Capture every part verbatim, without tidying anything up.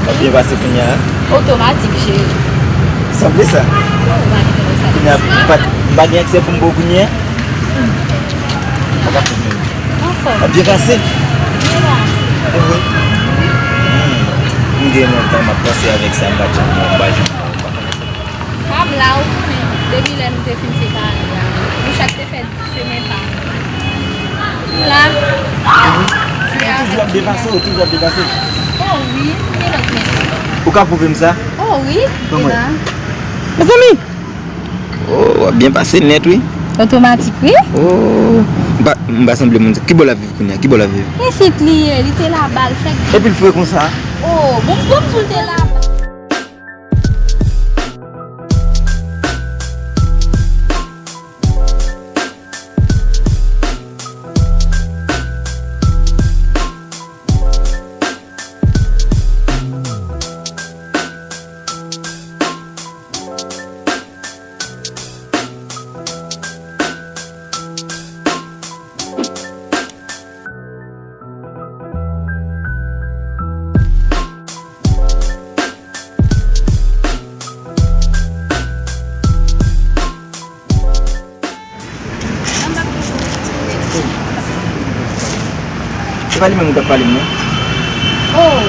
W ap byen pase kounye a? Otomatik, cheri. Sanble sa. Kounye a, m pa, m pa gen aksè pou m bo kounye a? Pa ka fè menm. Anfòm. W ap byen pase? Byen pase. Ehe. Hmm. M gen lontan m ap panse avèk sa, m pa t janm, m pa janm. Sa m la, ou konnen, depi lè nou te fin separe a, nou chak te fè chemen pa nou. M la. Ou toujou ap depase, ou toujou ap depase. Oh wi, m gen lòt men. Ou ka pwouve m sa? Oh wi, m la. Mezanmi! Oh, w ap byen pase nèt, wi. Otomatik, wi. Oh, m pa, m pa sanble moun sa. Ki bò l ap viv kounye a? Ki bò l ap viv? Isit li ye, li te laba, l fèk. Epi l fre konsa? Oh, bon, bon, m di w l te laba. E pa li menm ou t ap pale m nan? Oh.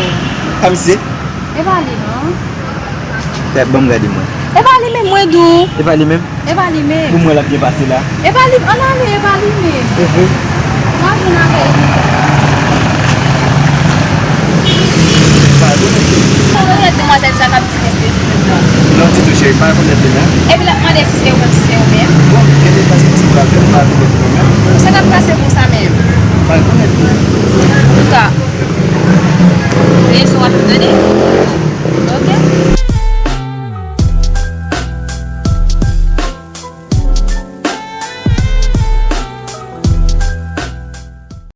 Pa misye? E pa li non. Gad, ban m gade mwen. E pa li menm, mwen di w. E pa li menm? E pa li menm. Pou mwen l ap byen pase la. E pa li, ann ale, e pa li menm. Mhm. M ap vin avè li. Pa rekonèt li. Ou rekonèt demwazèl sa k ap di respè sou moun nan? Non, ditou, cheri, pa rekonèt li, non. Epi l ap mande si se ou menm, si se ou menm. Bon, gen de chans pou se ou l ap jwenn, pa rekonèt li, non, menm. Sa k ap pase konsa menm? Pa rekonèt li.